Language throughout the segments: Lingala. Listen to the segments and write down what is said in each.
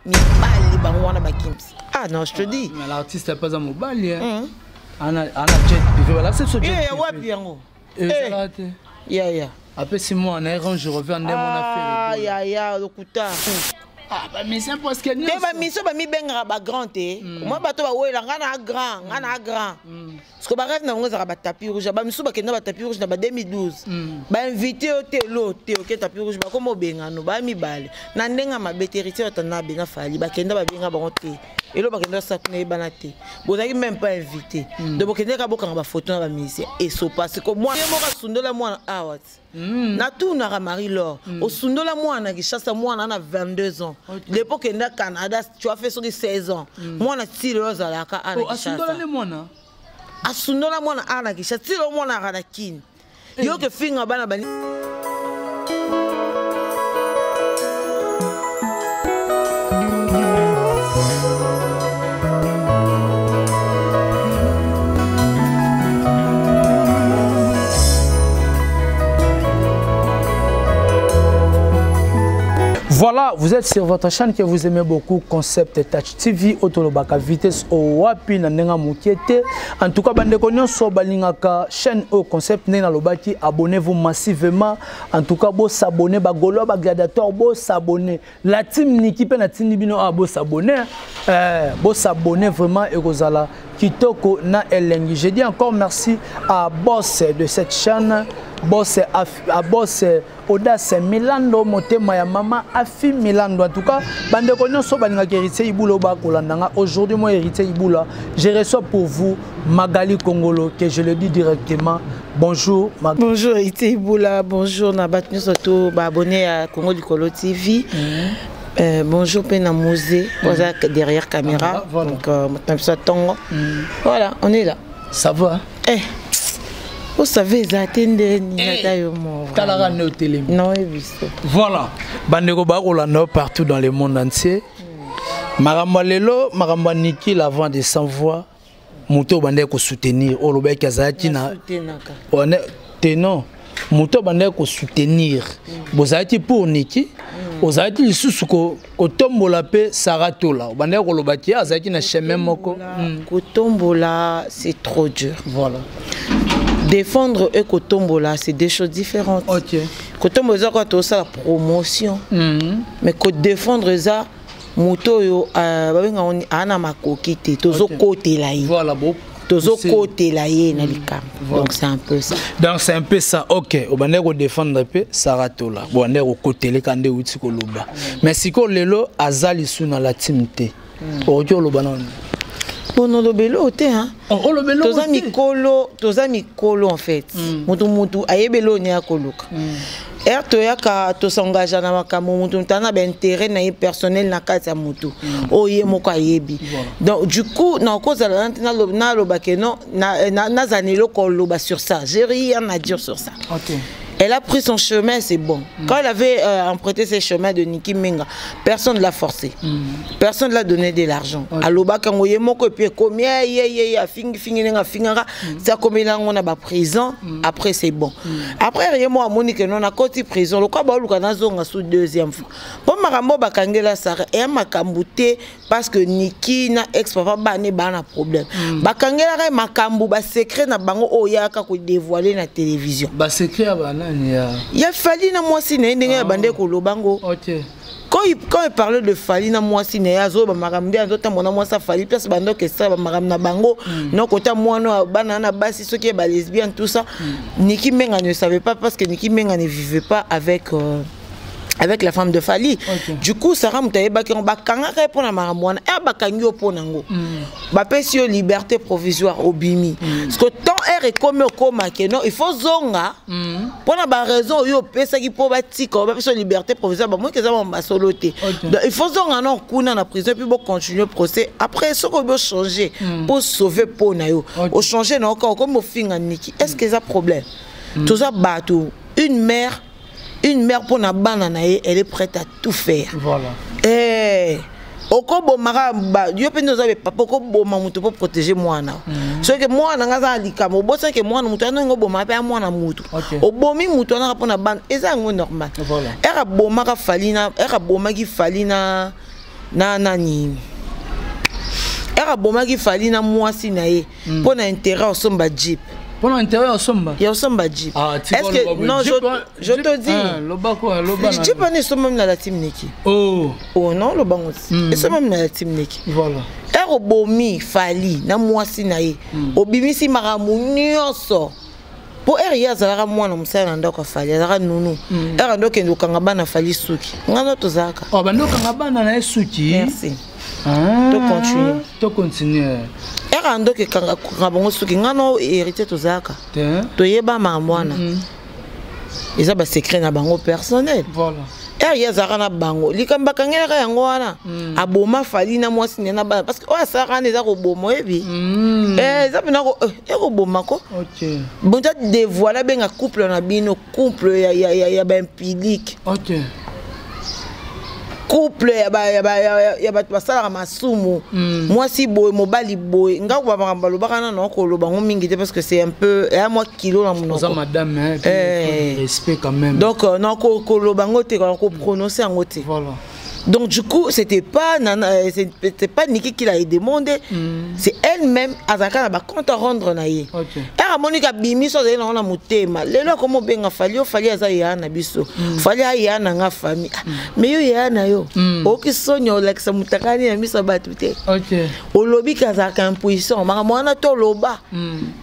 Mibali bango wana bakimisi. Ah non, je te dis. Mais l'artiste apaza mobali, hein. Ana ana jet privé, voilà, c'est ce jet. Eh, wapi yango? Ezala te. Ya ya. Apesi mwana ye Range Rover nde mona Ah ya ya lokuta. Ah, ba mission parce que te ba mission ba mibengaka ba grand te. Moi bato ba wela nga na grand, nga na grand. Parce que ba rêve na bango ezalaka ba tapis rouge, ba misusu bakenda ba tapis rouge na ba 2012. Ba invité yo te lo te oke tapis rouge bakoma obengano ba mibale. Na ndenge mabe te héritier Watanabe na Fally bakenda babenga bango te. Elo bakenda sa kuna yebana te. Bozalaki même pas invité. Donc bokende ka bokanga ba photo na ba musicien et so passe ko moi moko asundola mwana awa. Natunaka Marie Laure, osundola mwana Kinshasa, mwana na 22 ans. Depuis okenda Canada, tu as fait soki 16 ans. Mwana ti lelo azalaka ana Kinshasa. Asundola ne mwana? Asundola mwana ana Kinshasa, ti lelo mwana aka na Kin. Yo ke finga bana bani. Voilà, vous êtes sur votre chaîne que vous aimez beaucoup, Concept Touch TV, Otolobaka Vitesse Owapi, na ndenga mukiete. En tout cas, bandeko nyonso balingaka chaîne au Concept ndenga lobaki, abonnez-vous massivement. En tout cas, bo s'abonner, ba golo, ba gladiateur, bo s'abonner. La team Niki pe na tindi bino a bo s'abonner. Bo s'abonner vraiment et kozala kitoko na elengi. Je dis encore merci à boss de cette chaîne, boss à boss Audace Milando, motema ya mama Afi Milando. En tout cas, bande nyonso balingaka Héritier Ibula ba kolandanga. Aujourd'hui, moi Héritier Ibula, je reçois pour vous Magali Kongolo, que je le dis directement. Bonjour Magali. Bonjour Héritier Ibula, bonjour na bato nyonso to ba abonné à Congo Likolo TV. Bonjour Pena Mosé, derrière caméra. Ah, voilà. Donc maintenant tongo. Voilà, on est là. Ça va? Eh. Vous savez, Zatende ni nata yo mo. Talara ne télé. Non, et biso. Voilà. Bandeko ba kolanda partout dans le monde entier. Makambo lelo, makambo Niki la voix de sans voix. Moto bande ko soutenir olobaki azalaki na Soutenaka. On est tenant. Moto bande ko soutenir. Bozalaki pour Niki. Ozalaki lisusu ko kotombola pe Saratola. Bande ko lobaki azalaki na chemin moko. Kotombola, c'est trop dur. Voilà. Défendre et kotombola, c'est deux choses différentes. OK. Kotombola ça quoi ça la promotion. Mais ko défendre ça moto yo babenga on ana makoki te tozo kotela ye. Voilà bon. Tozo kotela ye na likambo. Voilà. Donc c'est un peu ça. Donc c'est un peu ça. OK, obande ko défendre pe Saratola. Bon ande ko kotele kande uti ko loba. Mais siko lelo azali su na la team te. Oki oloba na Bon, on lobelo te hein. Oh, on lobelo Toza te. mikolo, toza mikolo en fait. Mutu mutu ayebelo ni akoluka. Er toyaka to s'engager na makambo mutu mutana ba intérêt na ye personnel na kati ya mutu. Oye moko ayebi. Donc du coup na kozala na na loba ke non na na na zanelo ko loba sur ça. J'ai rien à dire sur ça. OK. Elle a pris son chemin, c'est bon. Quand elle avait emprunté ses chemins de Niki Menga, personne ne l'a forcé. Personne ne l'a donné de l'argent. Aloba kango ye moko et puis combien ye ye ye fingi fingi nga fingara, ça combien là on a ba prison, après c'est bon. Après rien moi moni que non na koti prison, lokwa ba luka na zonga sous deuxième fois. Bon makambo bakangela Sara et makambo te parce que Niki na ex papa ba ne ba na problème. Bakangela ka makambo ba secret na bango oyaka ko dévoiler na télévision. Ba secret ba nani ya? Ya Fally na mwasi na ndenge ya bande ko lobango. OK. Quand il parlait de Fally na mwasi na yazo ba makambo nde azo tamona mwasi Fally place bando ke ça ba makambo na bango. Non kota mwana bana na basi soki ba lesbienne tout ça. Niki Menga ne savait pas parce que Niki Menga ne vivait pas avec la femme de Fally. Du coup, Sarah Moutaye baki on bakanga ka pona makambo wana. E bakangi yo pona ngo. Ba pesi yo liberté provisoire obimi. Parce que tant er ekomi okoma ke non, il faut zonga. Pona ba raison yo pesa ki po batika, ba pesi yo liberté provisoire ba moki za ba solo te. Donc il faut zonga non kuna na prison puis bo continuer procès. Après ce qu'on veut changer pour sauver pona yo. O changer na encore comme ofinga Niki. Est-ce que ça problème? Tout ça bateau, une mère une mère pour na bana na ye, elle est prête à tout faire. Voilà. Eh, oko bomaka ba, yo pe ndoza be papa, oko boma mutu pour protéger mwana. Soki mwana nga za likamo, obosa ke mwana mutu, ano ngo boma pe ya mwana mutu. Obomi mutu wana pona bana, eza ngo normal. Voilà. Era bomaka Fally na, era bomaki Fally na, Na nani ere abomaki Fally na mwasi na ye mpo na intérêt osomba jeep. Mpo na intérêt osomba. Ya osomba jeep. Ah, est-ce que, non, je te dis, jeep wana esombami na la team Niki. Oh. Oh non, lobango esombami na la team Niki. Voilà. Ere obomi Fally na mwasi na ye, obimisi makambo nyonso, mpo ere ye azalaka mwana mosala na ndako ya Fally, azalaka nunu. Ere ando okende kokanga bana Fally suki, nga ndo tozalaka. Oh, bando okanga bana na ye suki. Merci. Ah, To continue. To continue. Ere ando okekanga bango suki, nga no Héritier tozalaka. Te. Toyeba makambo wana, eza basecret na bango personnel. Voilà. Ere ye azalaka na bango, likambo akangelaka yango wana, aboma Fally na mwasi na ye na bana, parce que oyo asalaka wana eza koboma, oyebi. Eza mpena ekoboma ko. Bonto adévoile, abenga couple na bino couple ya baimpudique. Couple ya bato basalaka masumu, mwasi boye, mobali boye. Nga koba makambo balobaka nano, koloba ngo mingi te parce que c'est un peu eya mwa kilo na Oza monoko. Madame, hein, puis il faut respect quand même. Donc na koloba ngo te, koprononce yango te. Voilà. Donc du coup, c'était pas Nana, c'était pas Niki qui l'a demandé, c'est elle-même azalaka na bacompte à rendre na ye. Ere amoni ka bimi so azali nango na motema, lelo akoma obenga Fally. Yo Fally aza yaya na biso, Fally aya na nga famille. Ah, mais yo yaya na yo, oyoki soni olakisa motakani na miso ya bato te. Olobi ke azalaka impuissant, makambo wana to oloba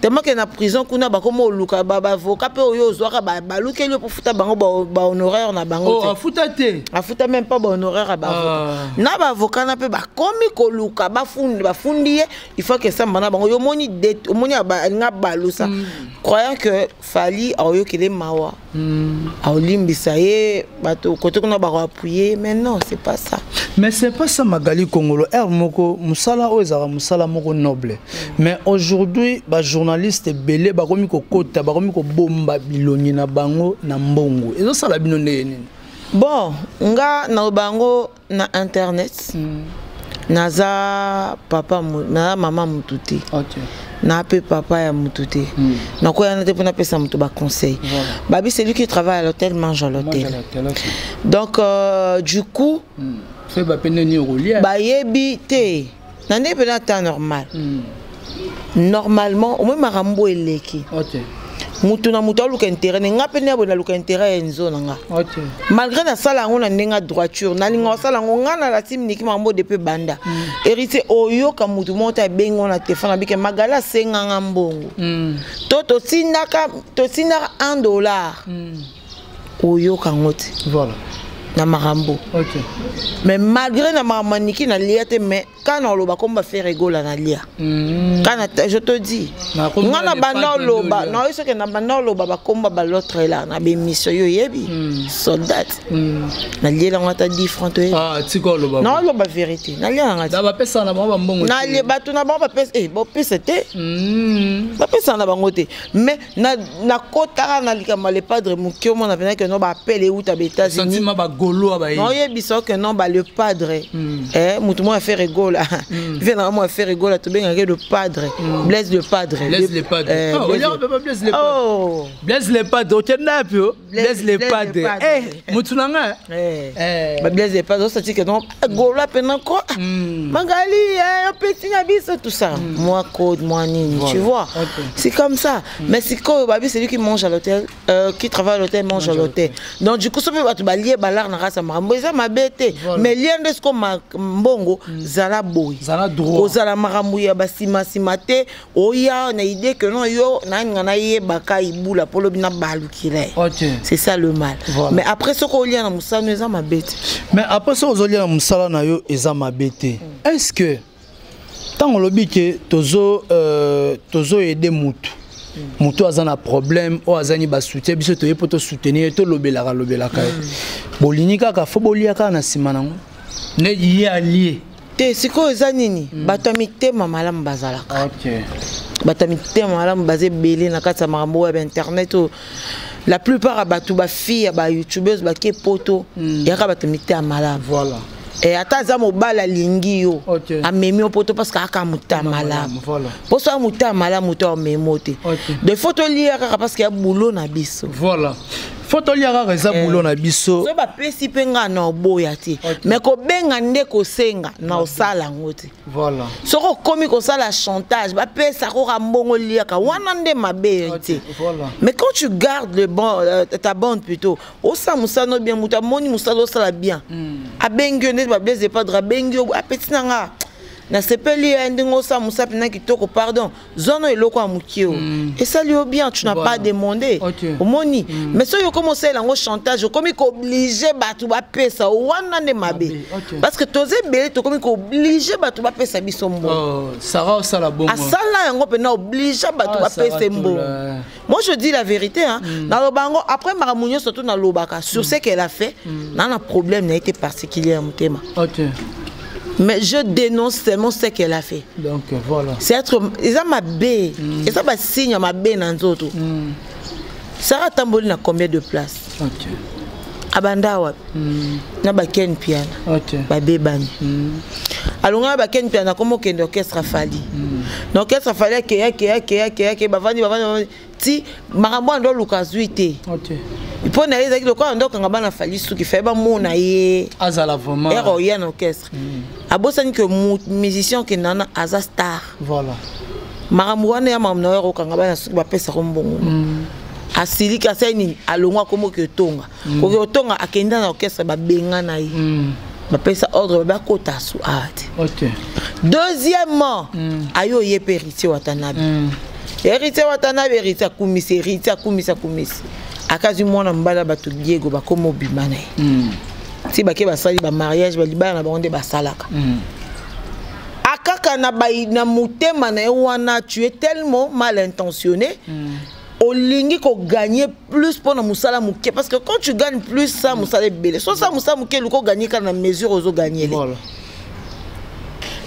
tellement ke na prison kuna bakoma oluka baavocat mpe oyo ozwaka, balukeli yo mpo futa bango bahonoraire na bango Oh, te. Afuta te. Afuta même pas bahonoraire ya baavocat. Ah. Na baavocat na mpe bakomi koluka, bafundi, bafundi ye, il faut ke samba na bango. Yo omoni omoni alinga balusa, croyant que Fally aoyokele mawa, aolimbisa ye, bato kote kuna bakoappuye, mais non, c'est pas ça. Mais c'est pas ça. Magali Kongolo, r moko mosala oyo ezalaka mosala moko noble, mais aujourd'hui bajournaliste ebele bakomi kokota, bakomi kobomba bilongi na bango na mbongo. Ezosala bino ndenge nini? Bon, nga naloba yango na internet, naza papa naza mama mutu te, na mpe papa ya mutu te, nakoyana te mpo napesa moto baconseil. Babi, celui qui travaille à l'hôtel mange à l'hôtel. Donc du coup Fe bapende nini okolia. Bayebi te na ndenge mpena temps normal, normalement omoi makambo eleki. Mutu na mutu aluka intérêt ne. Nga mpe nde boye naluka intérêt ya nzo na nga. Malgré nasala yango na ndenge ya droiture, nalinga kosala yango nga na la team Niki. Makambo depuis banda Héritier, oyoka mutu moko te abengi ngo na telefone abike Magali asenganga mbongo to totindaka 1 dollar, oyoka yango te. Na makambo. Mais malgré na makambo ya Niki nalia te, mais ka na oloba komba Ferre Gola nalia. Kana je te dis, nga na banda oloba naoyi, soki na banda oloba bakomba bal'autre là na bémission, yo oyebi soldat, nalielango ata 10 francs toyebi. Tika oloba. Naoloba vérité, nalielanga te. Bapesaka na bango bambongo. Nalie bato na bango bapesa, bopesa te, bapesaka na bango te, mais nakotaka na likambo ya Le Padre moke, omona mpena ke no baapele euta ba États-Unis. Sentiment bagaulois baye. Naoyebisa ke non, ba Le Padre, motu moko afe Gola, vie nanga moko afe Gola, tobengaki Le Padre, Blaise le Padre. Blaise le Padre. Ah, Blaise le Padre. Oh. Blaise le Padre, okenda yapi o Blaise le Padre? Eh, motu na nga. Ba Blaise le Padre osati ke non, Gola mpena ko Magali opesi na biso tout ça, moi code, moi nini, tu vois, c'est comme ça. Mais sikoyo babi, c'est lui qui mange à l'hôtel, qui travaille à l'hôtel mange à l'hôtel. Donc du coup, so mpe bato balie balare na kati ya makambo, eza mabe te, mais lia nde siko mbongo, zala boye, kozala makambo ya basimasima te, oya na idée que non, yo naninga nayebaka ibula mpo lobi nabalukila ye. C'est ça le mal. Mais après, soki olia na mosala eza mabe te. Mais après, soki ozolia na mosala na yo, eza mabe te. Est ce que ntango olobi ke tozo tozoaider mutu, moto aza na problème oyo azani basoutien, biso toye mpo tosoutenir, tolobelaka lobelaka ye, bolingi kaka fo bolia kaka na nsima nango nde ye alie? Te, sikoyo eza nini, bato ya mitema malamu bazalaka. Bato ya mitema malamu baza ebele na kati ya makambo oyo ya bainternet oyo. La plupart ya bato, bafille ya bayoutubeuse bake poto, yaka bato mitema malamu. Ata aza mobali alingi yo, amemi yo poto parce que aka motema malamu. Mpo so motema malamu to amemi yo te. De faut tolia kaka parce que ya boulot na biso. Voilà, faut tolia kaka, eza boulot na biso. So bapesi mpe nga na oboya te, mais kobenga nde kosenga na osala yango te. Soki okomi kosala chantage, bapesa koka mbongo liaka wana nde mabe te. Mais quand tu gardes le bon, ta bande plutôt, osala mosala no bien, moto amoni mosala osala bien, abengi yo neti baBlaise Padre, abengi yo, apeti na nga, nasepeli ye ndenge osala mosala mpena kitoko, pardon, zwana eloko ya mokie o esali yo bien, tu n'as pas demandé. Omoni, mais soki okomi osalela yango chantage, okomi koobliger bato bapesa, wana nde mabe. Parce que toza ebele, tokomi koobliger bato bapesa biso mbongo. Sara osala bongo. Asala yango mpena, oblige bato bapesa mbongo. Moi, je dis la vérité, hein. Naloba yango après makambo nyonso to nalobaka sur ce qu'elle a fait. Na problème na été particulier ya motema, mais je dénonce seulement ce qu'elle a fait. Donc voilà. C'est être eza mabe, eza basigne ya mabe na nzoto. Sara atamboli na combien de place? Abanda wapi? Na baKen Piana. Babebani, alonga na baKen Piana, koma okende orchestre Fally. Na orchestre Fally, akeya, akeya, akeya, akeya, akeya, bavandi, bavandi, bavandi ti makambo wana ndo oluka azwi te. Mpo na ye ezalaki lokola ndo okanga bana Fally suki faye bamona ye. Azala vraiment. Ere oya na orchestre, abosani ke musicien okenda wana aza star. Makambo wana ya makambo na yo okanga bana suki bapesako mbongo. Asiliki, asali nini? Alongwa, akomoki otonga, koki otonga, akenda na orchestre, babenga na ye, bapesa ordre, babe akota asu awa te. Deuxièmement, aye oye mpe Héritier Watanabe. Héritier Watanabe, Héritier akumisi, Héritier akumisi, akumisi, akazwi mwana mobali ya bato Diego, bakoma obima na ye. Ti bake basali bamariage, balibala na bango nde basalaka. Akaka na motema na ye wana, tu es tellement mal intentionné. Olingi kogagner plus mpona mosala moke, parce que quand tu gagnes plus, sa mosala ebele, so sa mosala moke, eluka ogagner kaka na mesure ozogagner le.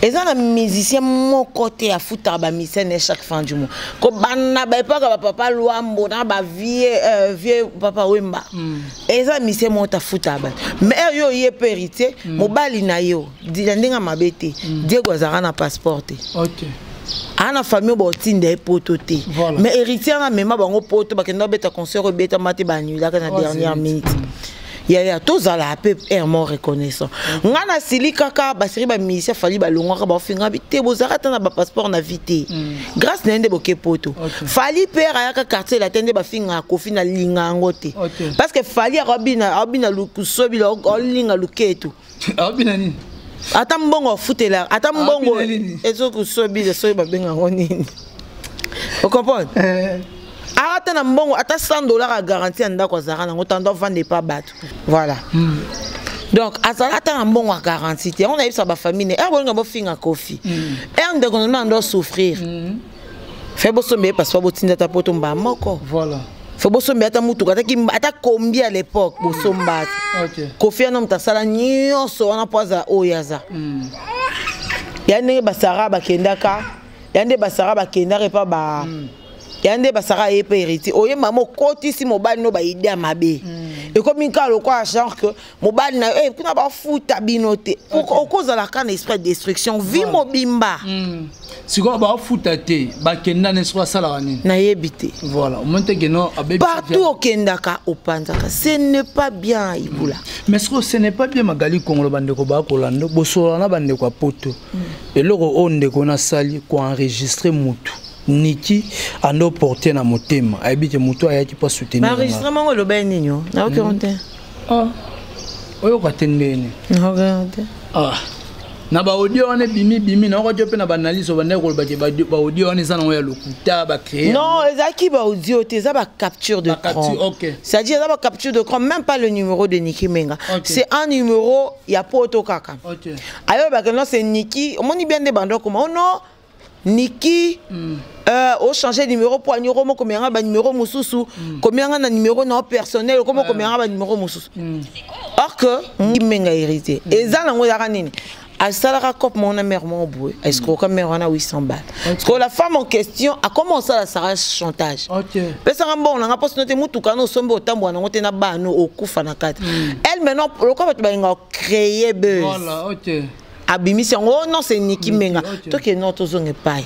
Eza na musicien moko te afutaka bamusicien na ye chaque fin du mois. Kobanda baepaka bapapa Lwambo na bavieux vieux Papa Wemba, eza musicien moko te afutaka bato. Mais heure yo oye mpe Héritier, mobali na yo na ndenge ya mabe te, Diego azalaka na passeport te. Aa na famille oyo baotinda ye poto te. Mais Héritier wana amema bango poto, bakenda babeta concert oyo ebetama te, baannulaka na Oh, dernière Zénith. minute. Yaya, tozala mpe air mo reconnaissant. Nga nasili kaka baseri bamusicien Fally balongwaka, baofinga bi te, bozalaka ata na bapasseport na vie te, grâce na ye nde boke poto. Fally mpe ayaka Quartier Latin nde bafingaka Kofi, nalinga yango te. Parce que Fally aobina lukusobila, olinga luketu. Aobina nini? Ata mbongo afutela, ata mbongo Aobina nini? Ezokusobila, soki babenga yango nini, ocomprendre? Ata na mbongo ata 100 $ ya garantie ya ndako azalaka nango, tando avanda epa bato. Voilà. Donc azala ata na mbongo ya garantie te. Yango nayebisa bafamille ne, ere bolinga bofinga Kofi, ere ndeko na ndo souffrir, fe bosomba ye passeport, botinda ata poto mbaa moko. Fe bosomba ata mutuka, ata kombi à l'époque bosomba te. Kofi wana moto asala nyonso wana mpo azala oyo aza. Ya ndenge basara bakendaka, ya nde basara bakendaka epa ba, ya nde basara ye mpe Héritier oyemba mo okotisi mobali no baide ya mabe. Ekomi kaka lokola genre que mobali na yo, kuna bafuta bino te. Okozala kaka na esprit ya destruction vie mobimba. Sikoyo baofuta te, bakenda na esiko asalaka nini? Nayebi te. Voilà, omoni te keno partout okendaka opanzaka, ce n'est pas bien, Ibula. Mais sikoyo ce n'est pas bien, Magali Kongolo. Bandeko bakolanda, bosolola na bandeko ya poto. Eloko oyo ndeko nasali koenregistrer mutu niki ando porte na motema, ayebi ke motu ayaki mpo asoutenir. Enregistrement ngo eloba ye nini? O nayoki yango te. Ah, oyoka te ndeni? Nayoki yango te. Ah, na baaudio wana ebimi bimi, nayoka te mpe na baanalyse obandaki koloba ke baaudio wana eza nango ya lokuta, bacréer. Non, ezalaki baaudio te, eza bacapture de Bacapture, écran. C'est-à-dire eza bacapture de écran, même pas le numéro de Niki Menga. C'est un numéro ya poto kaka. Ayobaka non, c'est Niki. Omoni bien nde bando koma, oh non, Niki, ochange numéro po aniro mo komianga banuméro mosusu, komianga na numéro na yo personnel, okoma komianga banuméro mosusu. Or que Niki Menga, Héritier, eza nango ezalaka nini? Asalaka cope moko na mare moko boye, escroka mare wana 800 balles, parce que la femme en question akoma osala sara chantage. Pesanga mbongo nanga, mposo no te, mutuka na osombi, otambola nango te na bana, okufa na kati. Elle maintenant, lokola bato balingaka créer buzz, Voilà, ok. abimisi yango: "Oh non, c'est Niki Menga." Toke non, tozonga epai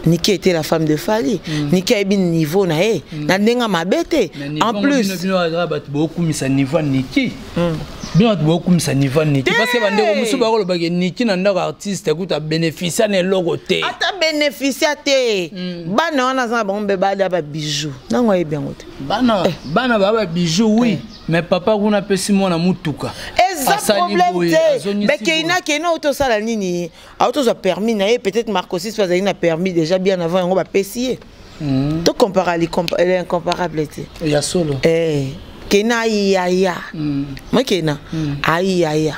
Niki était la femme de Fali. Niki ayebi niveau na ye na ndenge mabe te. En plus, bino bato bokumisa niveau ya Niki, bino bato bokumisa niveau ya Niki, parce que bandeko mosusu bakolobaki Niki na ndako artiste kuta bénéficia na eloko te. Ata bénéficia te, bana wana aza na bango mpe balia babijou, nango ayebi yango te. Bana baa babijou, oui, mais papa kuna apesi mwana mutuka. Eza problème te. Mais Keina, Keina auti osala nini? Auti ozwa permis na ye. Peut-être Marco 6 azali na permis déjà bien avant, yango bapesi ye. Tocompara l'incomparable te. Ya solo. Keina ayaya, moi Keina ayaya.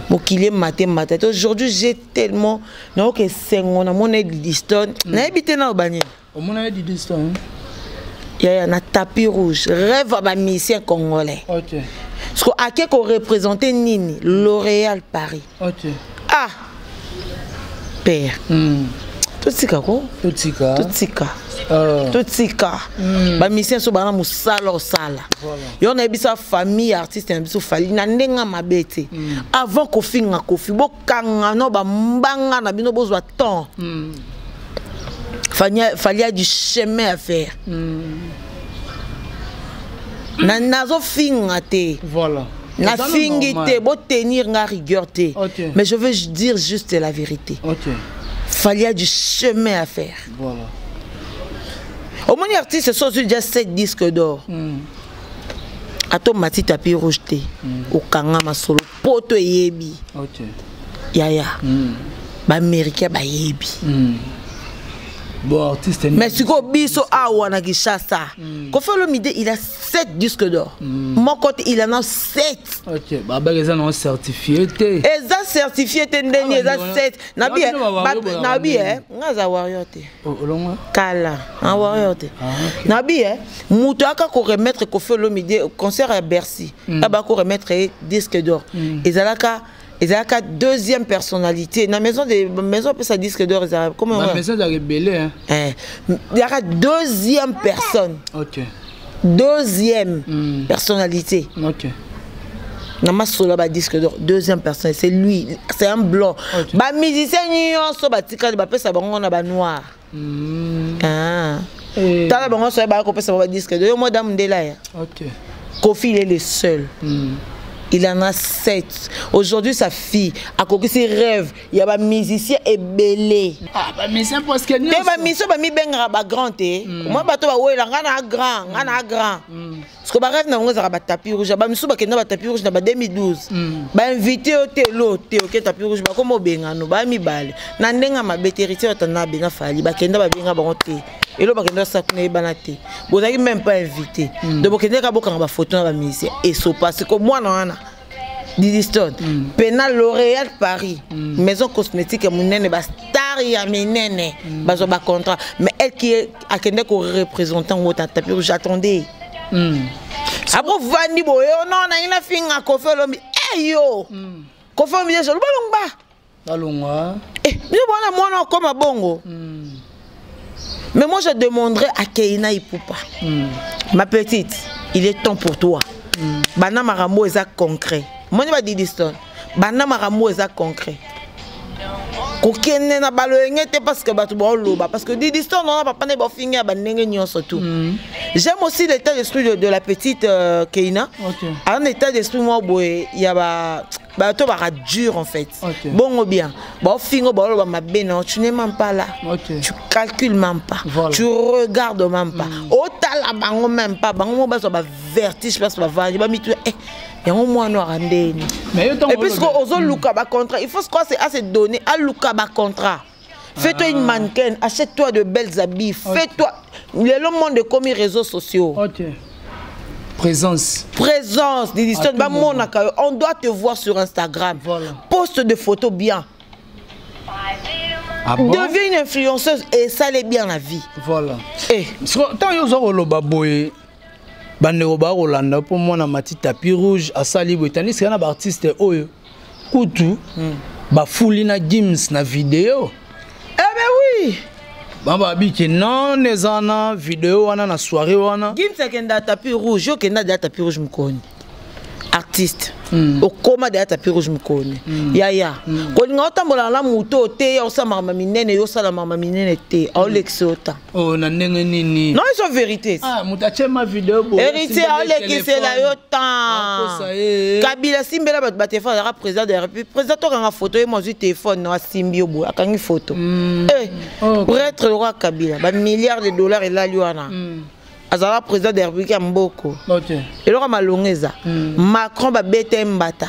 Mokili emata, emata te. Aujourd'hui j'ai tellement, nayoka esengo, namona Didistone, nayebi te naloba nini. Omona ye Didistone? Yaya na tapis rouge, rêve ya bamusicien congolais. Parce que ake koreprésente nini? L'Oréal Paris. Ah père, totika ko. Totika. Totika, totika. Bamusicien so bana mosala osala yo, nayebisa famille artiste na biso Fali na ndenge mabe te. Avant kofinga Kofi, bokanga no bambanga na bino, bozwa temps. Fali a du chemin à faire. Na nazofinga te. Nafingi te, botenir nga rigueur te. Mais je veux dire juste la vérité. Fali a du chemin à faire. Omoni artiste so ozwi déjà 7 disques d'or, ata omati tapis rouge te, okanga masolo poto eyebi. Yaya, baaméricain bayebi. Bon, artiste. Mais sikoyo biso awa na Kinshasa, Kofi Olomide, il a 7 disques d'or. Moko te, il en a 7. Ok, babaka eza nango certifié te. Eza certifié te ndeni eza 7. Nabi nabi nga aza warrior te. Olongwa. Kala nga warrior te. Nabi moto aka koremettre Kofi Olomide concert ya Bercy, aba koremettre ye disque d'or, ezalaka deuxième personnalité na maison de maison apesa disque d'or, ezalaka comment? Maison ezalaka ebele. Ezalaka deuxième personne. Deuxième personnalité na masolo ya badisque d'or, deuxième personne, c'est lui, c'est un blanc. Bamusicien nyonso batikali, bapesa bango na banoir. Tala bango nyonso baya kopesa bango badisque d'or, yo modamu ndela ya. Kofi, il est le seul. Il en a 7. Aujourd'hui, sa fille akokisi rêve ya bamusicien ebele. Ah, bamusicien parce que te bamusicien bamibengaka bagrand te. Mwa bato bawela nga na grand, nga na grand, parce que barêve na bango ezalaka batapis rouge. Bamisusu bakenda batapis rouge na ba 2012, bainvite yo te, elo te, oke tapis rouge, bakoma obengano baya mibale na ndenge ya mabe te. Héritier Watanabe na Fali bakenda, babenga bango te, elo bakenda basala kuna eyebana te, bozalaki même pas invité. Donc bokendeka bokanga bafoto na bamusicien, esopa siko mwana wana Didi Stone mpe na L'Oréal Paris, maison cosmétique ya monene, bastar ya minene bazwa bacontrat, mais elle qui akende koreprésente yango ta tapis rouge, attendez, après ovandi boye: "Oh non, nangi nafinga Kofi Olomi." Eyo Kofi Olomi deja lobalongba. Balongwa. Bino bwana mwana okoma bongo. Mais moi, je demanderais à Keina Ipupa, ma petite, il est temps pour toi. Bana makambo eza concret, moni ba Didi Stone, bana makambo eza concret, kokende na baloyenge te, parce que bato baoloba, parce que Didi Stone wana papa nde baofingi ya bandenge nyonso tout. J'aime aussi l'état d'esprit de la petite Keina. Un état d'esprit moko boye ya ba bato baka dur en fait. Bongo bien baofingo, baoloba mabe na, tu n'es même pas là. Tu calcules même pas. Tu regardes même pas, otala bango même pas, bango mo bazwa bavertige place bavandi bamitu yango mwana aka ndeni. Mais yo ntango Et puis ozoluka bacontrat, il faut se croire à se donner, aluka bacontrat. Fais-toi une mannequin, achète-toi de belles habits, fais-toi. Le monde ekomi réseaux sociaux. Ok, présence. Présence des histoires. À tout moment. Bamonaka yo, on doit te voir sur Instagram. Poste de photos bien. Ah bon? Deviens une influenceuse et ça allait bien la vie. Siko ntango yo oza koloba boye, bandeko bakolanda mpo mwana mati tapis rouge asali boye, tandis que na baartiste oyo kutu. Bafuli na Gims na video. Eh ben oui. Bababiki non, eza na video wana na soirée wana. Gims akenda tapis rouge, okenda deya tapis rouge mokoni. Artiste okóma deya tapis rouge mokoni. Yaya, kolinga otambola na moto te, ya osala makambo minene, yo osala makambo minene te, aolekisa yo ta. Oh, na ndenge nini? Non, eza vérité. Ah, moto atie ma video boye. Héritier aolekisela yo temps. Akosa ye. Kabila asimbela bato batelefone, azalaka président de la République. Président tokanga photo, ye mo azwi telefone no, asimbi yo boye, akangi photo. Eh, prêtre lokwa Kabila, bamilliard de dollars elali wana, azalaka président de la République ya mboko. Eloko ya malongo eza Macron babeta ye mbata.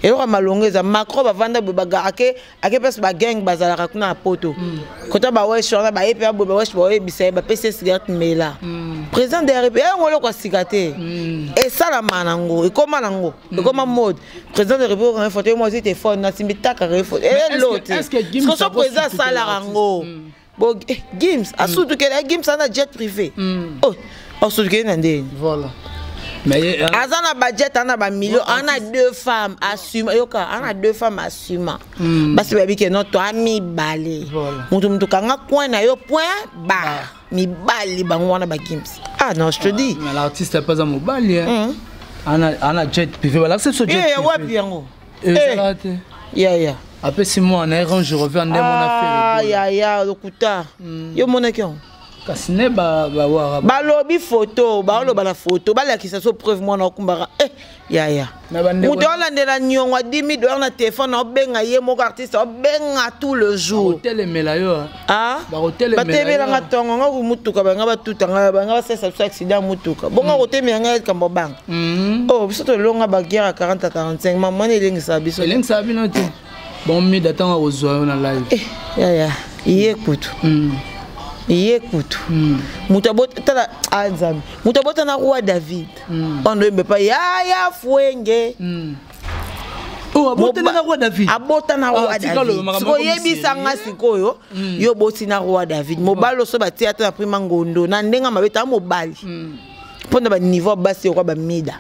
Eloko ya malongo eza Macron bavanda boye, ake ake place bagang bazalaka kuna na Poto, kota bawesh wana, baye mpe boye, bawesh baoyebisa ye, bapesi ye cigarette mela. Président de la République, yango eloko ya sika te, esalama nango, ekóma nango, ekóma mode. Président de la République okanga photo, ye mo azwi telefone, nasimbi takaka ye photo, elo te. Est-ce que Gims so président asalaka yango bo Gims asutukela Gims aza na jet privé. Oh, asutukeli na ndeni? Voilà. Mais aza na budget, aza na bamillion, aza na deux femmes asuma. Yoka, aza na deux femmes asuma. Basi bayebi ke no to amibale. Moto kanga coin na yo, point barre. Mibali bango wana bagims, ah non, je te dis. Mais l'artiste pas un mobali, hein. Ana jet privé. Voilà, c'est ce jet privé. Wapi yango? Ezala te. Yaya. Apesi mwana ye Range Rover nde mona. Ah, yaya, lokuta. Yo monaki yango? Kasi ne bawara. Balobi photo, baoloba na photo, balakisa so preuve mwana okumbaka. Eh, yaya, moto alandela niongo ya 10 000 dollars na telefone, aobenga ye moko artiste, aobenga tout le jour. Bakotelemela yo. Ah, batelemela ntongo nga mutuka, banga batutanga, banga basalisa biso accident ya mutuka, bongo kotemela ngai likambo banga. Oh, biso tolonga baguerre ya 40 à 45, mamwana elengisaka biso. Elengisaka bino te. Bon, mida ntango akozwa yo na live. Eh, yaya, ye kutu, ye kutu moto abota, tala, a Nzambe, moto abota na roi David wana, oyembe pa yaya Fwenge. Oh, abota na roi David. Abota na roi David. Sikoyo yebisanga, sikoyo yo oboti na roi David, mobali oso batia ata na prima ngondo na ndenge mabe, ta mobali mpona baniveau ya basi okwa bamida,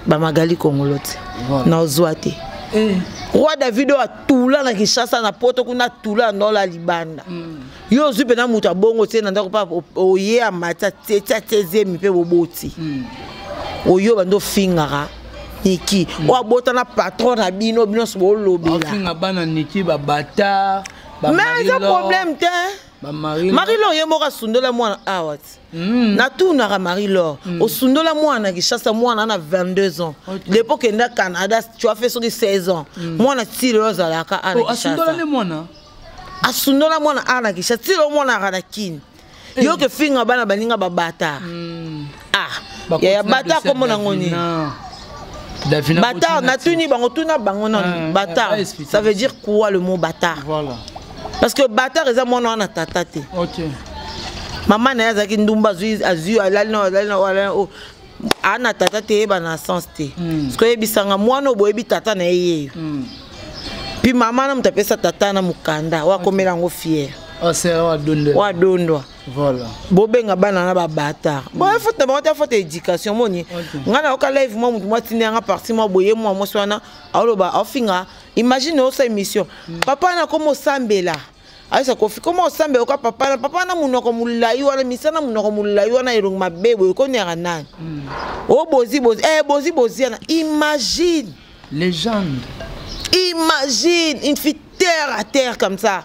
bamagali kongolo te, na ozwa te. Roi David oyo atula na Kinshasa, na Poto kuna, atula na ndola libanda. Yo ozwi mpena moto abongo tie na ndako mpa oye, amati, atie atie zemi mpe boboti. Oyo bando ofingaka Niki oyo abota na patron na bino, bino nyonso bolobela. Bafinga bana Niki babata. Mais eza problème te. Marie Lor ye moko asundola mwana awa ti. Natunaka Marie Lor, osundola mwana na Kinshasa, mwana na 22 ans. Depuis okenda Canada, tu as fait soki 16 ans, mwana ti lelo azalaka a na Kinshasa. Asundola mwana a na Kinshasa, ti lelo mwana aka na Kini. Yo ke finga bana baninga babata. Ah yaya, bata kombo nango nini? Bâtard, natuni bango, tuna bango nani bâtard. Ça veut dire quoi, le mot bâtard? Voilà. Parce que bâtard eza mwana wana tata te. Mama na ye azalaki ndumba, azwi azwi, alali na alali na alali na ana tata te, yeba na sens te. Parce que oyebisanga mwana oyo boyebi tata na ye yeyo, puis mama na moto apesa tata na mokanda oyo akomela yango fier. Oyo adondwa. Voilà. Bobenga bana na babâtard boye, faute na bango te, faute éducation. Moni ngai nayoka live mwa motu mwa tindi yanga parti mwa boye, mwa mwasi wana aoloba, aofinga. Imagine osa émission, papa na koma osambela, ayesa Kofi koma osambela oka papa na papa na monoko molai wana, misala monoko molai wana, elongi mabe boye, ekoniaka nani o bozi bozi, eh, bozi bozi wana. Imagine. Légende. Imagine une fille terre à terre comme ça.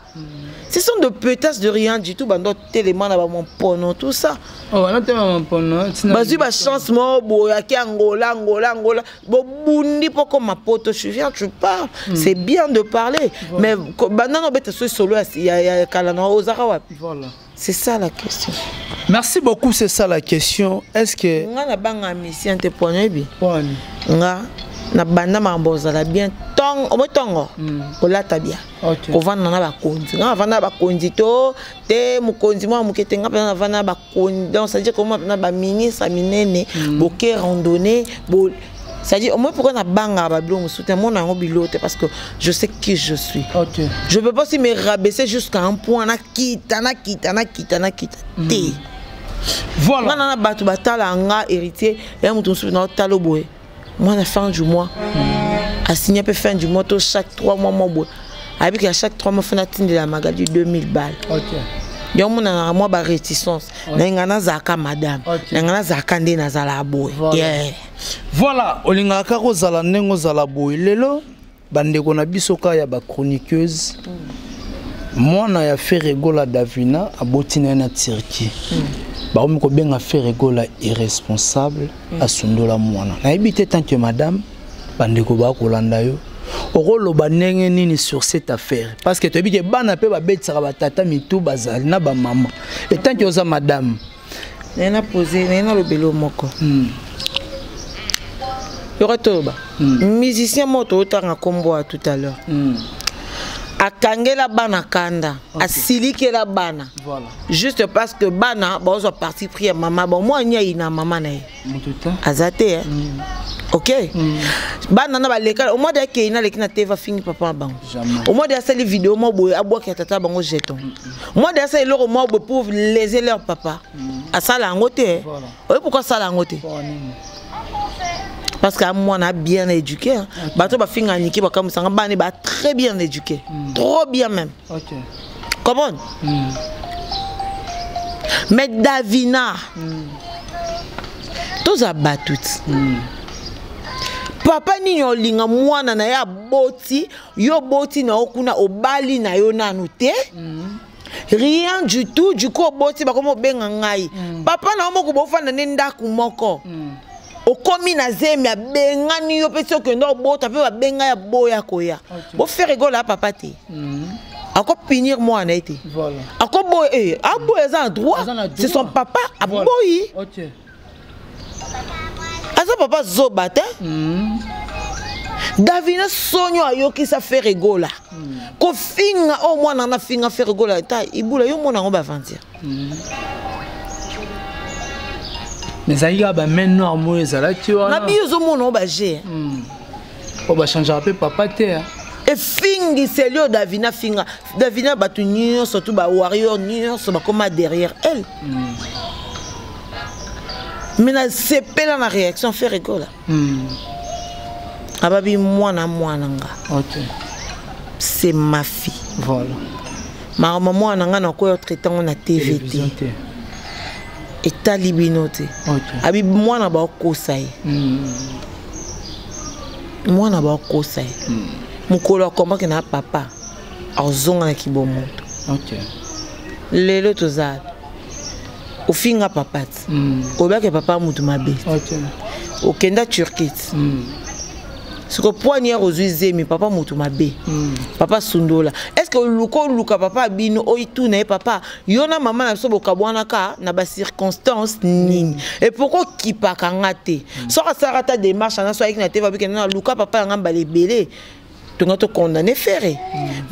Ce sont de pétasses de rien du tout, bando telema na bamompono, tout ça. Oh, bazwi bachance moko boye, aki Angola, Angola, Angola, bobundi mpo koma Poto. Tu viens, tu parles, c'est bien de parler, mais bandana obeta so solo ya kala na ozaka wapi? Voilà. C'est ça la question. Merci beaucoup, c'est ça la question. Est-ce que nga na banga mission te pono yebi nga na banda makambo ozala bien ntongo omo ntongo kolata bien, kovanda na bakonzi. Nga navanda na bakonzi to te, mokonzi mwa moke te, nga mpenza navanda na bakonzi. Donc c'est à dire koma mpena baministre minene, boke randonnée bo, c'est-à-dire au moins pourquoi nabangaka babilo mosusu te, mona yango bilo te, parce que je sais qui je suis. Je peux pas aussi me rabaisser jusqu'à un point nakita nakita nakita nakita te. Voilà. Nga na bato batala nga héritier ya moto mosusu na otala boye, mwana fin du mois asigne mpe fin du mois to chaque 3 mois mwa boye. Ayebiki à chaque 3 mois fana tindela Magali 2000 balles. Ok. Yo monanaka mwa ba réticence. Na nga nazalaka madame. Ok. Na nga nazalaka nde nazala boye. Voilà. Yeah. Voilà, olingaka kaka ozala ndenge ozala boye. Lelo bandeko na biso kaka ya bachroniqueuse, mwana ya Ferre Gola Davina aboti na ye na Turquie, bakomi kobenga Ferre Gola irresponsable, asundola mwana. Nayebi te, tant que madame, bandeko bakolanda yo, okoloba ndenge nini sur cette affaire? Parce que toyebi ke bana mpe babetisaka batata mitu, bazali na bamama. Et tant que oza madame, Naye na pose, naye nalobela yo moko. Yoka, toloba musicien moko tootanga nkombo ya tout à l'heure, akangela bana kanda, asilikela bana juste parce que bana bazwa parti pris ya mama. Bon, mwana ni ayina mama na ye. Moto te. Aza te, eh? Ok, bana na baleka omoi de akei naleki na te, afingi papa na bango. Jamais. Omoi de asali video moko boye, abwaki ya tata bango jeton. Omoi de asali eloko moko boye pour léser leur papa, asala yango te, eh. Oye, pourquoi asala yango te? Mpo nini? Parce que mwana bien éduqué, hein. Bato bafinga Niki, bakamusanga bana ba très bien éduqué, trop bien même. Comment? Mais Davina, toza bato ti papa nini olinga mwana na ye aboti yo, boti na yo kuna, obali na yo nanu te, rien du tout. Du coup oboti, bakomi obenga ngai papa na yo moko, bofanda nde ndako moko, okomi na zemi, abengani yo mpe. Si okende obota mpe, babenga ya boya koya. BoFerre Gola ya papa te, akopunir mwana ye te. Akoboya, eh, aboya, aza na droit. Aza na C'est son droit. papa. Aboyi. Aza papa zoba te. Davina, soni oyo ayokisa Ferre Gola, kofinga oyo mwana na finga Ferre Gola, ta ibula yo mona yango baventure. Mais ezalaki kaka bamain noire moko ezalaki Na wana. biyo ozomona oyo baje. Po bachangeaka mpe papa te, hein. Efingiseli oyo Davina finga Davina, bato nyonso tu bawarrior nyonso bakoma derrière elle. Mais nasepela na réaction Ferre Gola. Ababi mwana mwana nga. C'est ma fille. Makambo mwana nga nakoya traite yango na TV Télévision te. te. Etali bino te. Abi mwana bakosa ye. Mwana bakosa ye, mokolo akombaki na papa, azonga na kibomoto. Lelo toza ofinga papa ti oyebaki papa mutu mabe ti. Okenda Turquie ti. Siko poani ya kozwi zemi, papa mutu mabe, papa sundola. Est ce que oluka oluka papa bino, oyituna ye: papa, yo na mama na biso bokabwanaka na bacirconstance nini? Et pourquoi okipaka nga te? Soki asalaka ta démarche ana, so ayeki na te, babikende na luka papa yanga mbala ebele, tonga tokondamne Ferre.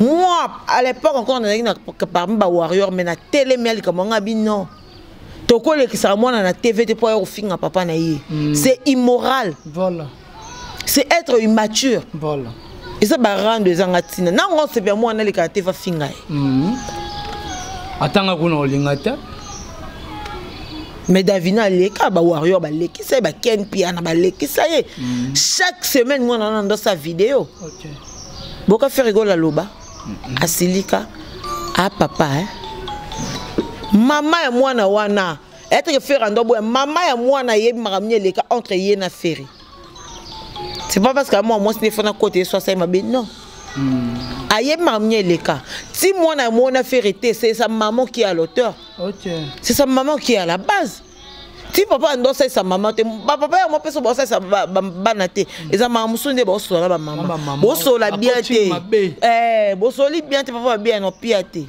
Moi, à l'époque encore, nazalaki na parmi bawarrior, mais na telemi ya likambo nga bino, tokolekisaka mwana na TV te mpo aya kofinga papa na ye. C'est immoral. C'est être immature. Eza barando ezanga ntina nango. Nsepe ya mwana alekaka te, vafinga ye. Atanga kuna olinga te. Mais Davina aleka, bawarrior balekisa ye, baken Piana balekisa ye. Chaque semaine mwana wana ndosa video. Boka Ferre Gola aloba, asilika a papa, eh? Mama ya mwana wana eteke Ferre ando boya, mama ya mwana ayebi makambo nini eleka entre ye na Ferre. C'est pas parce que mwa mwasi nde fana kote ye so asali mabe, non. Ayebi makambo nini eleka ti mwana ya mwana Ferre te. C'est sa maman qui est à l'auteur. C'est sa maman qui est à la base. Ti papa ando osalisa mama te, bapapa yango mpe so baosalisa bana te, eza mama mosusu nde baosola na bamama. Bamama. Bosola bien Bakoti te. mabe. Eh, bosoli bien te, papa babia no pia te.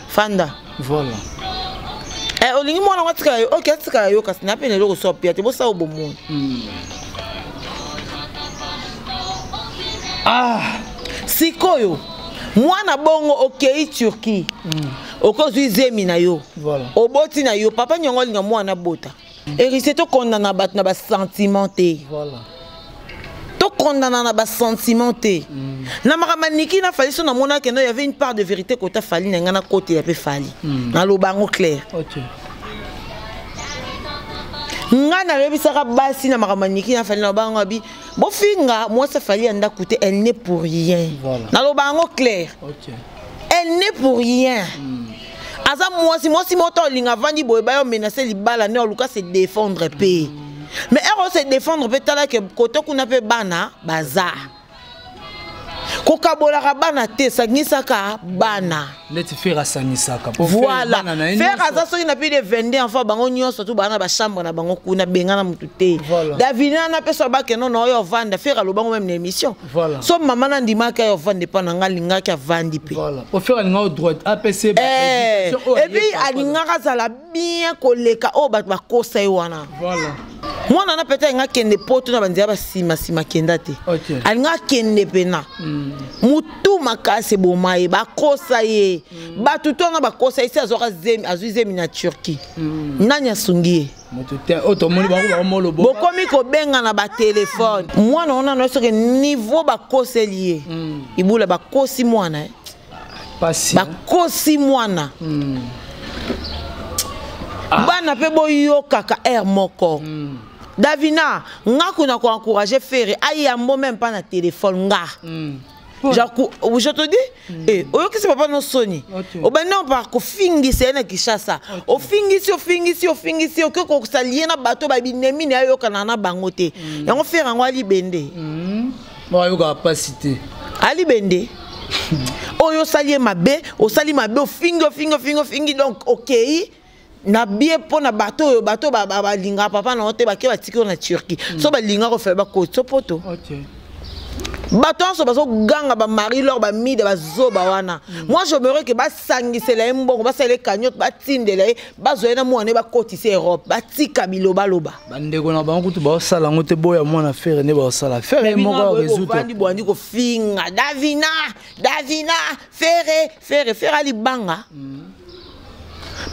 Fanda. Eh, olingi mwana ngo atikala yo, ok, atikala yo, kasi na pene eloko so apia te, bosala bomoi. Ah. Sikoyo mwana bongo okei Turquie, okozwi zemi na yo, oboti na yo, papa nyongo olinga mwana bota héritier. Tokondana bato na basentiment te. Tokondana na basentiment te. Na makambo Niki na Fally, so namonaki no y avait une part de vérité kota Fally na ngai, nakotela mpe Fally. Naloba yango clair. Ngai nalobisaka basi na makambo ya Niki na Fally na bango abi. Bofinga mwasi Fally ya ndako te, elle n'est pour rien. Voilà. Naloba yango clair. Elle n'est pour rien. Aza mwasi, mwasi moto olinga avandi boye, bayo menace libala ne, oluka se défendre mpe. Mais ere se défendre mpe, tala ke kote kuna mpe bana baza kokabolaka bana te, sangisaka bana. Neti Ferre asangisaka. Voilà, Ferre aza soki na plus de 22 enfants, bango nyonso tu baa na bachambre na bango kuna, bengana motu te. Davina na mpe so bakeno na oyo ovanda, Ferre alobango même na émission. So mama na ndimaki ayo ovanda epa na nga, alingaki avandi mpe. Ferre alingaka droit apc. Et puis alingaka azala bien koleka oyo bato bakosa ye wana. Mwana na peut-être alinga akende poto na banzela basima-sima, akenda te. Alinga akende pena mutu makasi eboma ye, bakosa ye. Bato to wana bakosa ye, si azwaka zemi, azwi zemi na Turquie, nani asungi ye? Bokomi kobenga na batelefone mwana wana na soki niveau bakoseli ye. Ibula bakosi mwana, bakosi mwana. Bana mpe boyokaka aire moko. Davina, nga kuna koencourage Ferre ayambo même pas na téléphone nga. Je te dis, oyokisi papa no soni. Obandi par kofingisa ye na Kinshasa, ofingisi, ofingisi, ofingisi, okoki kosalie na bato babinemi na ayokana na bango te. Yango Ferre yango alibende. Ayokaka mpasi te. Alibende oyo osali ye mabe, osali mabe, ofingi, ofingi, ofingi, ofingi. Donc okei na bie mpo na bato oyo, bato balingaka papa na yo te, bake batiki yo na Turquie. So balingaka kofela bakoti so poto. Bato nyonso bazoganga, bamarie lor bamide bazoba wana. Moi, j'aimerais ke basangisela ye mbongo, basala ye cagnotte, batindela ye, bazwa ye na mwana ye, bakotisa Europe, batika bilobaloba. Bandeko na bango kutu baosala yango te. Boya mwana Ferre nde baosala Ferre moko résoudre. Bwandi kofinga Davina, Davina, Ferre, Ferre, Ferre alibanga.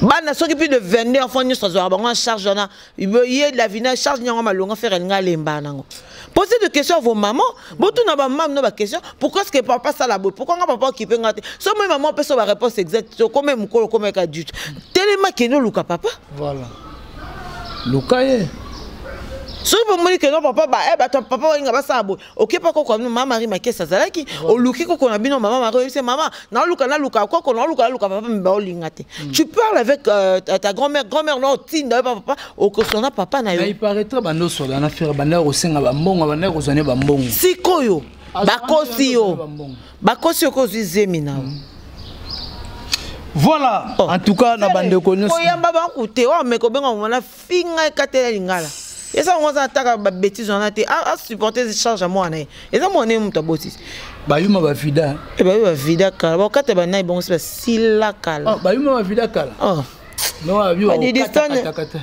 Bana soki plus de 22 enfants nyonso azwaka bango en charge wana, ye Davina charge nyango malonga, Ferre alinga alemba nango. Posez des questions à vos mamans, botuna bamame no baquestion: pourquoi est-ce que papa sala boye? Pourquoi nga papa okipe nga te? So moi maman opesa baréponse exacte, okome mokolo, okomeka adulte, telema, kende oluka papa. Voilà, luka ye. Soki bomoni keno papa, bato papa olinga basala boye, okepa koko na bino mama Marie Makesi azalaki, oluki koko na bino mama Marie, oyebisi mama: naoluka, naluka koko, naoluka, naluka papa, me baolinga te. Tu parles avec ta grand-mère, grand-mère na otinda yo pa papa, okosona papa na yo. Il paraîtrait bando osola na Ferre, banda kosenga bambongo, banda kozwa ne bambongo. Sikoyo bakosi yo, bakosi yo, kozwi zemi na yo. Voilà. Oh. En tout cas, na bandeko nyonso koyamba banku te oyo meko obenga mona finga ekatela lingala, eza yango aza ataka babêtise wana te, asupporte charge ya mwana ye, eza mwana ye moto abotisi. Bayuma bavida. E bayu bavida kala, bakata banai bango si basila kala. Bayuma bavida kala. Oh.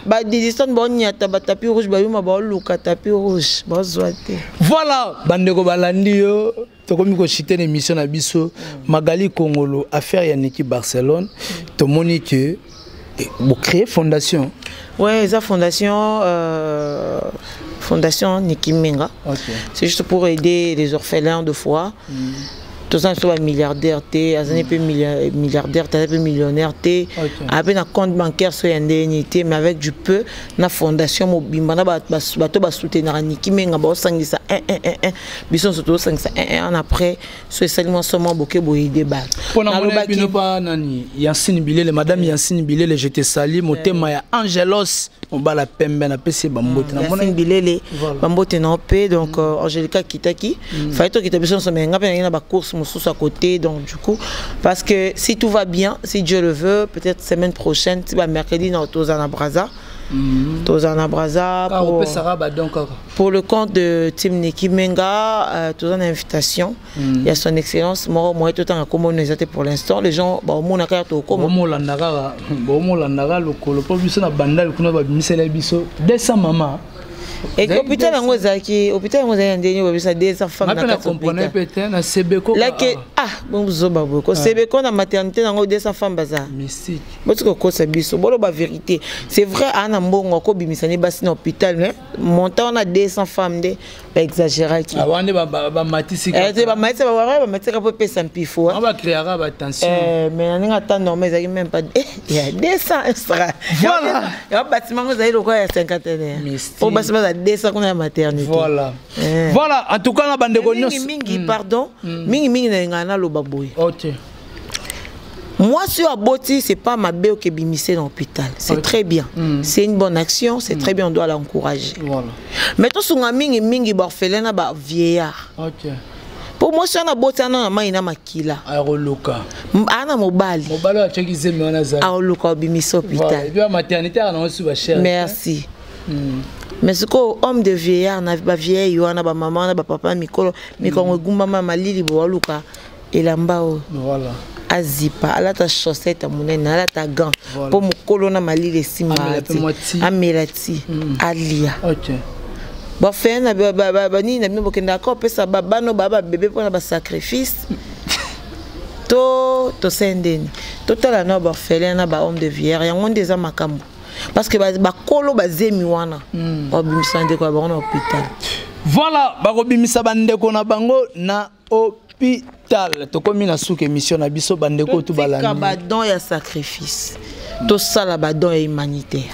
Badidistone baonyata batapis rouge, bayuma baoluka tapis rouge, bazwa te. Voilà, bandeko balandi yo, tokomi koshite na émission na biso. Magali Kongolo, affaire ya Niki Barcelone, tomoni ke bocréer fondation. Ouais, eza fondation, fondation Niki Menga. C'est juste pour aider les orphelins de foi. Toza biso bamilliardaire te, azali mpe milliardaire te, aza mpe millionnaire te, ape na compte bancaire so ya ndeni te, mais avec du peu na fondation mobimba na bato basoutenaka Niki Menga, baosangisa 1 1 1 1, biso nyonso tozosangisa 1 1 1, après so esali mwa so mwa boke boye bato. Mpona bino pa nani, Yansine Bilele, madame Yansine Bilele, je te sali, motema ya Angelos mobala pembe, napesi ye bambote. Yansine Bilele, bambote na mpe. Donc Angélika akitaki, fallait tokita biso nyonso, mais nga mpe nangi na bacourse mosusu à côté. Donc du coup, parce que si tout va bien, si Dieu le veut, peut-être semaine prochaine, ti bamercredi na toza na Braza, toza na Braza pour le compte de team Niki Menga, toza na invitation ya son excellence moko moye totanga komona eza te pour l'instant. Les gens baomona kaka tokoma. Bomolanda kaka, bomolanda lokolo mpo biso na Bandal kuna babimisela biso 200 mama. Hôpital yango ezalaki, hôpital yango ezalaki na ndenge babisa 200 femmes na kati hôpital pe te na Sebeko. Lake ah bozoba boye ko Sebeko na maternité nango 200 femmes baza. Mystique. Boti kokosa biso, boloba vérité. C'est vrai, aa na mbongo akobimisa ne basi na hôpital, mais montant wana 200 femmes nde Baexagéraki. Wana nde bamatisi. Te, bamatisi, bamatisaka mpo epesa mpifo. Bacréaka batension. Mais na ndenge ata normal ezalaki même pas ya 200 extra. Voilà. Ya bâtiment ngo ezali lokola ya cinquantenaire. Mystique. Po basi baza 200 kuna ya maternité. Voilà, en tout cas na bandeko mingi nyonso. Mingi, pardon, mingi mingi nalingaka naloba boye. Mwasi oyo aboti, c'est pas mabe okebimise na hôpital, c'est très bien, c'est une bonne action, c'est très bien, on doit l'encourager. Mais tosunga mingi mingi baorphelin na bavieillard. Mpo mwasi wana aboti ana na mai na makila. Akoluka. Aa na mobali. Mobali oyo atiaki zemi wana azali. Aoluka obimisa Voilà. hôpital. Et puis maternité aka nango su bachère. Merci. Mais sikoyo homme de vieillard na bavieille wana, bamama wana, bapapa mikolo, mikongo egumbama, malili, bo aluka elamba oyo azipa, alata chaussette ya monene, alata gant. Mpo mokolo na malili esimba. Amela pe te. mwa ti. Amela ti, alia. Bafeye na banini na bino, bokendaka kopesa bana baa babebe mpona basacrifice to tosali ndeni. Totala na baorphelin na bahomme de vieillard, yango nde eza makambo, parce que bakolo bazemi wana babimisa ndeko ya bango na hôpital. Voilà, bakobimisa bandeko na bango na hôpital. Tokomi na suka émission na biso, bandeko tu Totika balandi. Badon ya sacrifice, tosala badon ya humanitaire.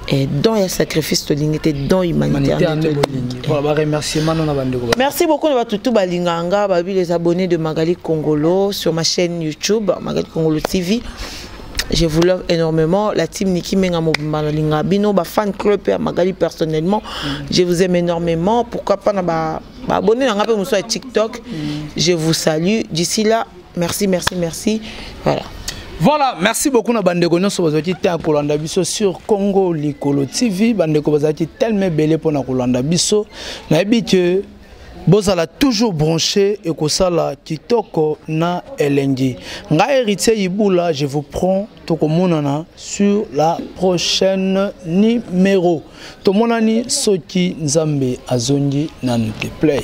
Eh, don ya sacrifice tolingi te, don humanitaire. Humanitaire nde nde tolingi. bolingi. Voilà, baremerciement no na bandeko. Merci beaucoup na batutu balinganga babi, les abonnés de Magali Congolo sur ma chaîne YouTube Magali Congolo TV. Je vous love énormément. La team Niki Menga Mobimba Linga Bino, ba fan club ya Magali personnellement. Je vous aime énormément. Pourquoi pas na ba abonné na ngape muso ya TikTok. Je vous salue. D'ici là, merci, merci, merci. Voilà. Voilà, merci beaucoup na bandeko nyonso bazalaki te ya kolanda biso sur Congo Likolo TV. Bandeko bazalaki tellement ebele mpona kolanda biso. Nayebi ke bozala toujours branché ekosala kitoko na elengi. Ngai Héritier Ibula, je vous prends, tokomonana sur la prochaine numéro. Tomonani soki Nzambe azongi nanu te. Play.